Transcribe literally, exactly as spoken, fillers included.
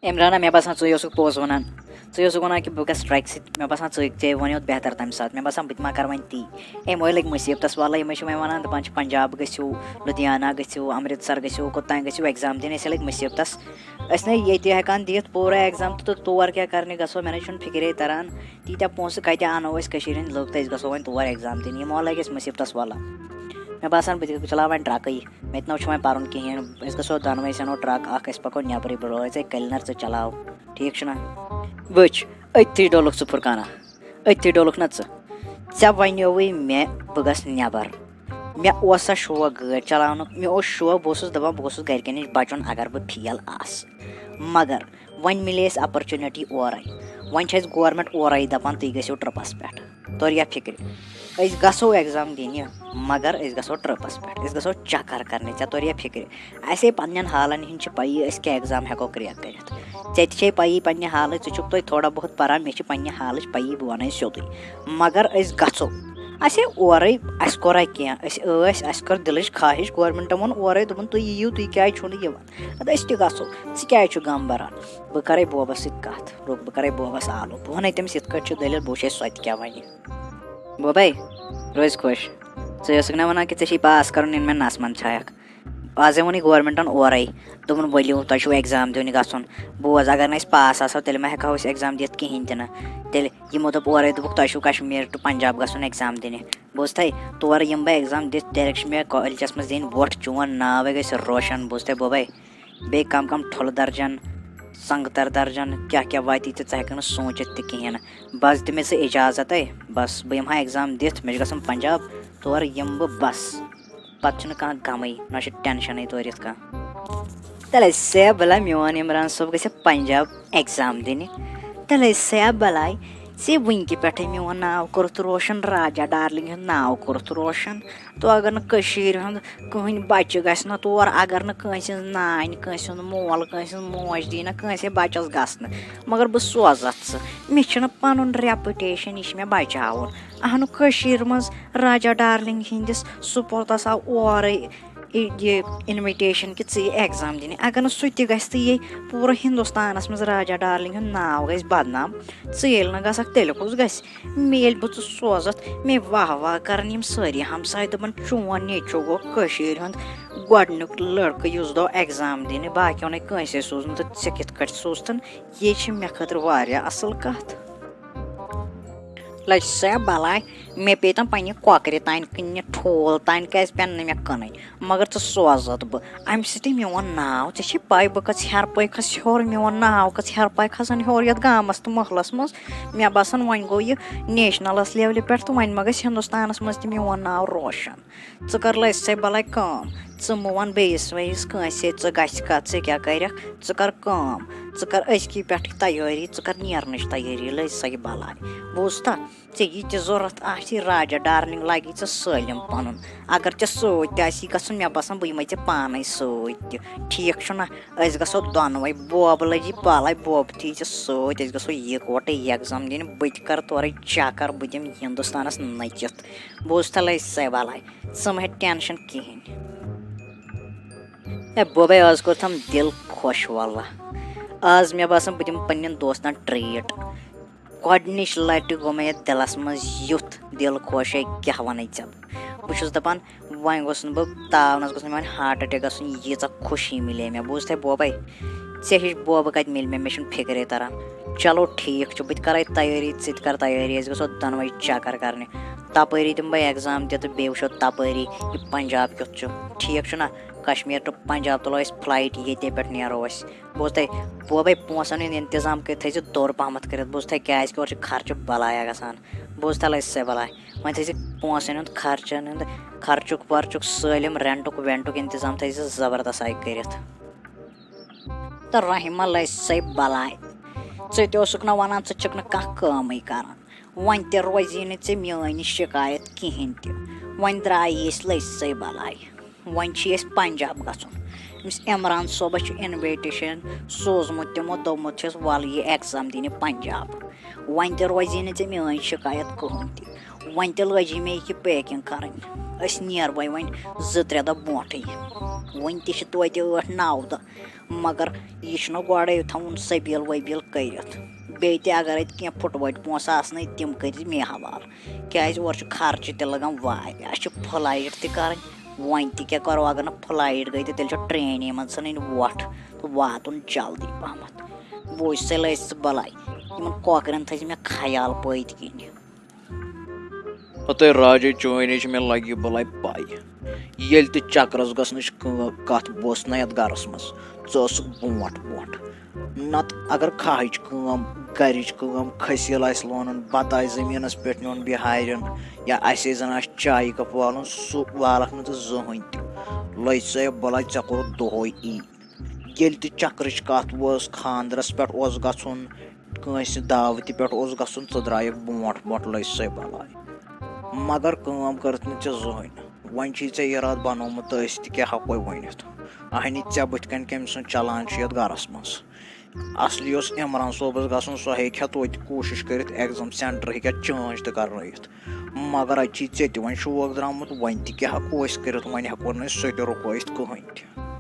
عمرانہ، مےٚ باسان، ژٕے اوسُکھ پوٚز وَنان۔ ژٕے اوسُکھ وَنان کہِ بہٕ گژھٕ ٹرٛیکہِ سۭتۍ۔ مےٚ باسان، ژٕے، ژےٚ وَنیوتھ بہتر تَمہِ ساتہٕ۔ مےٚ باسان، بہٕ تہِ ما کَرٕ وۄنۍ تی۔ أمۍ ٲے لٔگۍ مُصیٖبتَس وَلہٕ، یِم ٲسۍ چھِ وۄنۍ وَنان، دَپان چھِ، پنٛجاب گٔژھِو، لُدھیانہ گٔژھِو، امرتسر گٔژھِو، کوٚت تام گٔژھِو exam دِنہِ، أسۍ ہے لٔگۍ مُصیٖبتَس۔ أسۍ نَے ییٚتہِ ہٮ۪کان دِتھ پوٗرٕ exam تہٕ، تہٕ تور کیٛاہ کَرنہِ گژھو؟ مےٚ نَے چھُنہٕ فِکرے تَران، تیٖتیٛاہ پونٛسہٕ کَتہِ اَنو أسۍ کٔشیٖرِ ہِنٛدۍ لُکھ تہٕ أسۍ گژھو وۄنۍ تور exam دِنہِ؟ یِمو لَگہِ اَسہِ مُصیٖبتَس وَلہٕ۔ مےٚ باسان، بہٕ تہِ چلاوٕ وۄنۍ ٹرٛکٕے۔ مےٚ تہِ نہ چھُ وۄنۍ پَرُن کِہیٖنۍ۔ أسۍ گژھو دۄنوَے، أسۍ اَنو ٹرٛک اَکھ، أسۍ پَکو نٮ۪برٕے۔ بہٕ روزے کَلہِ نَر، ژٕ چلاو۔ ٹھیٖک چھُنہ؟ وٕچھ، أتھی ڈوٚلُکھ ژٕ فرقانہ، أتھی ڈوٚلُکھ نہ ژٕ۔ ژےٚ وَنیووُے مےٚ بہٕ گژھٕ نٮ۪بر۔ مےٚ اوس سا شوق گٲڑۍ چلاونُک، مےٚ اوس شوق، بہٕ اوسُس دَپان بہٕ گوٚژھُس گَرِکٮ۪ن نِش بَچُن اگر بہٕ فیل آسہٕ۔ مگر وۄنۍ مِلے اَسہِ opportunity اورَے۔ وۄنۍ چھِ اَسہِ government اورَے دَپان تُہۍ گٔژھِو ٹرٛپَس پٮ۪ٹھ۔ توٚر یا فِکرِ؟ أسۍ گژھو exam دِنہِ، مگر أسۍ گژھو ٹرٛپَس پٮ۪ٹھ، أسۍ گژھو چَکَر کَرنہِ۔ ژےٚ توٚر یا فِکرِ؟ اَسے پنٛنٮ۪ن حالَن ہِنٛز چھِ پَیی، أسۍ کیٛاہ exam ہٮ۪کو crack کٔرِتھ۔ ژےٚ تہِ چھے پَیی پنٛنہِ حالٕچ، ژٕ چھُکھ توتہِ تھوڑا بہت پَران، مےٚ چھِ پنٛنہِ حالٕچ پَیی، بہٕ وَنَے سیوٚدُے۔ مگر أسۍ گژھو۔ اَسے اورَے، اَسہِ کوٚرا کینٛہہ؟ أسۍ ٲسۍ، اَسہِ کٔر دِلٕچ خواہِش، governmentَن ووٚن اورَے، دوٚپُن، "تُہۍ یِیِو، تُہۍ کیٛازِ چھُو نہٕ یِوان؟" اَدٕ أسۍ تہِ گژھو۔ ژٕ کیٛازِ چھُکھ غم بَران؟ بہٕ کَرَے بوبَس سۭتۍ کَتھ۔ رُک، بہٕ کَرَے بوبَس آلو۔ بہٕ وَنَے تٔمِس یِتھ کٲٹھۍ چھِ دٔلیٖل، بہٕ وٕچھَے سۄ تہِ کیٛاہ وَنہِ۔ بوبَے، روزِ خۄش۔ ژٕ ٲسٕکھ نہ وَنان کہِ ژےٚ چھُے pass کَرُن، یِنہٕ مےٚ نَس منٛز چھایَکھ۔ آزے ووٚنُے governmentَن اورَے، دوٚپُن، "ؤلِو، تۄہہِ چھُو exam دیُن گژھُن۔" بوز، اگر نہٕ أسۍ pass آسو، تیٚلہِ ما ہٮ۪کہو أسۍ exam دِتھ کِہیٖنۍ تہِ نہٕ۔ تیٚلہِ یِمو دوٚپ اورَے، دوٚپُکھ، "تۄہہِ چھُو کشمیر to پنجاب گژھُن exam دِنہِ۔" بوزتھٕے، تورٕ یِمہٕ بہٕ exam دِتھ، direct چھِ مےٚ کالجَس منٛز دِنۍ وۄٹھ، چون ناوَے گژھِ روشَن۔ بوزتھٕے بوبَے، بیٚیہِ کَم کَم ٹھۄلہٕ درجَن، سنٛگتر درجَن، کیٛاہ کیٛاہ واتی ژےٚ، ژٕ ہٮ۪کَکھ نہٕ سوٗنٛچِتھ تہِ کِہیٖنۍ نہٕ۔ بَس دِ مےٚ ژٕ اِجازَتَے، بَس بہٕ یِمہٕ ہا exam دِتھ، مےٚ چھُ گژھُن پنجاب، تورٕ یِمہٕ بہٕ بَس۔ پَتہٕ چھُنہٕ کانٛہہ غمٕے، نہ چھُ tensionٕے تورٕ یِتھ کانٛہہ۔ تیٚلہِ سا بَلا میون عمران صٲب گژھِ پنجاب exam دِنہِ۔ تیٚلہِ سا بَلاے ژےٚ وٕنہِ تہِ پٮ۪ٹھَے میون ناو کوٚرُتھ روشَن، راجا ڈارلِنٛگ ہُنٛد ناو کوٚرُتھ روشَن۔ تو اگر نہٕ کٔشیٖرِ ہُنٛد کٕہٕنۍ بَچہٕ گژھِ نہٕ تور، اگر نہٕ کٲنٛسہِ ہٕنٛز نانۍ، کٲنٛسہِ ہُنٛد مول، کٲنٛسہِ ہٕنٛز موج دی نہٕ کٲنٛسے بَچَس گژھنہٕ، مگر بہٕ سوزَتھ ژٕ۔ مےٚ چھُنہٕ پَنُن reputation، یہِ چھِ مےٚ بَچاوُن۔ اہنُو، کٔشیٖرِ منٛز راجا ڈارلِنٛگ ہِنٛدِس سپورٹَس آو اورَے یہِ invitation کہِ ژٕ یہِ exam دِنہِ۔ اگر نہٕ سُہ تہِ گژھِ تہٕ یہِ پوٗرٕ ہِندُستانَس منٛز راجا ڈارلِنٛگ ہُنٛد ناو گژھِ بدنام، ژٕ ییٚلہِ نہٕ گژھکھ تیٚلہِ کُس گژھِ؟ مےٚ ییٚلہِ بہٕ ژٕ سوزَتھ، مےٚ واہ واہ کَرَن یِم سٲری ہمساے، دَپَن، "چون نیٚچوٗ گوٚو کٔشیٖرِ ہُنٛد گۄڈٕنیُک لٔڑکہٕ یُس دوٚو exam دِنہِ، باقیو نَے کٲنٛسے سوٗز نہٕ، تہٕ ژےٚ کِتھ کٲٹھۍ سوٗزتھَن؟" یہِ چھِ مےٚ خٲطرٕ واریاہ اَصٕل کَتھ۔ لَجہِ سا بَلاے، مےٚ پیٚیہِ تَن پنٛنہِ کۄکرِ تانۍ کٕننہِ، ٹھوٗل تانۍ کیٛازِ پٮ۪ن نہٕ مےٚ کٕنٕنۍ؟ مگر ژٕ سوزَتھ بہٕ۔ اَمہِ سۭتۍ میون ناو، ژےٚ چھے پَے بہٕ کَژھ ہیٚرٕ پٲے کھَس ہیوٚر، میون ناو کَژھ ہیٚرٕ پاے کھَسان ہیوٚر یَتھ گامَس تہٕ محلَس منٛز۔ مےٚ باسان، وۄنۍ گوٚو یہِ nationalَس levelہِ پٮ۪ٹھ تہٕ وۄنۍ ما گژھِ ہِندُستانَس منٛز تہِ میون ناو روشَن۔ ژٕ کَر لَجہِ سا بَلاے کٲم، ژٕ مہٕ وَن بیٚیِس ویٚیِس کٲنٛسے، ژٕ گژھِ کَتھ، ژٕ کیٛاہ کَرَکھ، ژٕ کَر کٲم، ژٕ کَر أزکی پٮ۪ٹھٕے تیٲری، ژٕ کَر نیرنٕچ تیٲری، لَجہِ سا بَلاے۔ بوٗزتھا؟ ژےٚ یہِ تہِ ضوٚرَتھ آسی، راجا ڈارلِنٛگ لَگی ژےٚ سٲلِم پَنُن۔ اگر ژےٚ سۭتۍ تہِ آسی گژھُن، مےٚ باسان، بہٕ یِمَے ژےٚ پانَے سۭتۍ تہِ۔ ٹھیٖک چھُنہ؟ أسۍ گژھو دۄنوَے، بوبہٕ لَجی پَلَے، بوبہٕ تہِ یی ژےٚ سۭتۍ، أسۍ گژھو یِکوَٹَے exam دِنہِ۔ بہٕ تہِ کَرٕ تورَے چَکَر، بہٕ دِمہٕ ہِندُستانَس نٔژِتھ۔ بوٗزتھا لَجہِ سا بَلاے، ژٕ مہٕ ہےٚ tension کِہیٖنۍ۔ ہے بوبے، آز کوٚرتھم دِل خۄش واللہ۔ آز مےٚ باسان بہٕ دِمہٕ پننٮ۪ن دوستن treat۔ گۄڈٕنِچ لٹہِ گوٚو مےٚ یتھ دِلس منٛز یُتھ دِل خۄش، ہے کیٛاہ ونَے ژےٚ بہٕ۔ بہٕ چھُس دپان وۄنۍ گوٚژھ نہٕ بہٕ تاونس گوٚژھ نہٕ وۄنۍ heart attack گژھُن، ییٖژاہ خوشی مِلے مےٚ۔ بوٗزتھے بوبے، ژےٚ ہِش بوبہٕ کتہِ مِلہِ مےٚ، مےٚ چھُنہٕ فکرے تران۔ چلو ٹھیٖک چھُ، بہٕ تہِ کرے تیٲری، ژٕ تہِ کر تیٲری، أسۍ گژھو دۄنوے چکر کرنہِ۔ تپٲری دِمہٕ بہٕ exam تہِ تہٕ بیٚیہِ وٕچھو تپٲری یہِ پنجاب کیُتھ چھُ۔ ٹھیٖک چھُنہ؟ کشمیر to پنجاب تُلو أسۍ flight، ییٚتے پٮ۪ٹھ نیرو أسۍ۔ بوٗزتھے بوبے، پونٛسن ہُنٛد انتظام کٔرِتھ تھٲیزِ دوٚر پہمتھ کٔرِتھ، بوٗزتھے، کیٛازِ کہِ اورٕ چھِ خرچہٕ بلایا گژھان۔ بوٗزتھا لَجہِ سا بلاے، وۄنۍ تھٲیزِ پونٛسن ہُنٛد، خرچن ہُنٛد، خرچُک ورچُک سٲلِم، rentُک وٮ۪نٹُک انتظام تھٲیزِ زبردست آیہِ کٔرِتھ۔ تہٕ رحمہ لَجہِ سا بلاے، ژٕ تہِ اوسُکھ نہ ونان ژٕ چھُکھ نہٕ کانٛہہ کٲمٕے کران۔ وۄنۍ تہِ روزی نہٕ ژےٚ میٲنۍ یہِ شکایت کِہینۍ تہِ۔ وۄنۍ درٛایی أسۍ لٔجۍ سٕے بلاے۔ وۄنۍ چھِ أسۍ پنجاب گژھُن۔ أمِس عمران صٲبس چھُ invitation سوٗزمُت تِمو، دوٚپمُت چھُس، "ولہٕ یہِ exam دِنہِ پنجاب۔" وۄنۍ تہِ روزی نہٕ ژےٚ میٲنۍ شکایت کٕہٕنۍ تہِ۔ وۄنۍ تہِ لٲجی مےٚ یہِ packing کرٕنۍ۔ أسۍ نیرٕ وۄنۍ وۄنۍ زٕ ترٛےٚ دۄہ برونٛٹھٕے۔ وٕنہِ تہِ چھِ توتہِ ٲٹھ نَو دۄہ، مگر یہِ چھُنہ گۄڈَے تھاوُن سبیٖل وبیٖل کٔرِتھ۔ بیٚیہِ تہِ اگر اَتہِ کینٛہہ پھُٹوَٹہِ پونٛسہٕ آسنَے، تِم کٔرۍ زِ مےٚ حوالہٕ، کیٛازِ اورٕ چھُ خرچہٕ تہِ لَگان واریاہ، اَسہِ چھِ فٕلایِٹ تہِ کَرٕنۍ۔ وۄنۍ تہِ کیٛاہ کَرو، اگر نہٕ فٕلایِٹ گٔے تہٕ تیٚلہِ چھُ ٹرٛینہِ منٛز ژھٕنٕنۍ وۄٹھ تہٕ واتُن جلدی پَہمَتھ۔ بوٗزۍ سا لٲج ژٕ بَلاے، یِمَن کۄکرَن تھٲیزِ مےٚ خیال پٔتۍ کِنۍ۔ ہتٲے راجے چٲنۍ چھِ مےٚ لگہِ بلاے پاے۔ ییٚلہِ تہِ چکرس گژھنٕچ کٲ-، کتھ بوزنٲیتھ گرس منٛز، ژٕ ٲسٕکھ برونٛٹھ برونٛٹھ۔ نتہٕ اگر کھاہٕچ کٲم، گرِچ کٲم، کھٔسیٖل آسہِ لونُن، بتہٕ آسہِ زٔمیٖنس پٮ۪ٹھ نیُن بِہارٮ۪ن، یا اسے زن آسہِ چایہِ کپ والُن، سُہ والکھ نہٕ ژٕ زٕہٕنۍ تہِ۔ لٔج سا بلاے، ژےٚ کوٚرُتھ دۄہے یی۔ ییٚلہِ تہِ چکرٕچ کتھ وٲژ، خاندرس پٮ۪ٹھ اوس گژھُن، کٲنٛسہِ دعوتہِ پٮ۪ٹھ اوس گژھُن، ژٕ درٛایَکھ برونٛٹھ برونٛٹھ، لٔج سۄے بلاے۔ مگر کٲم کٔرٕتھ نہٕ ژےٚ زٕہٕنۍ۔ وۄنۍ چھُے ژےٚ یہِ راتھ بنومُت تہٕ أسۍ تہِ کیٛاہ ہٮ۪کوے ؤنِتھ۔ اہنہِ ژےٚ بٕتھِ کنہِ کٔمۍ سُنٛد چلان چھُ یتھ گرس منٛز؟ اصلی اوس عمران صٲبس گژھُن، سُہ ہیٚکہِ ہا توتہِ کوٗشش کٔرِتھ، exam center ہیٚکہِ ہا change تہِ کرنٲیِتھ۔ مگر اتہِ چھُے ژےٚ تہِ وۄنۍ شوق درٛامُت، وۄنۍ تہِ کیٛاہ ہٮ۪کو أسۍ کٔرِتھ، وۄنۍ ہٮ۪کو نہٕ أسۍ سُہ تہِ رُکٲیِتھ کٕہٕنۍ تہِ۔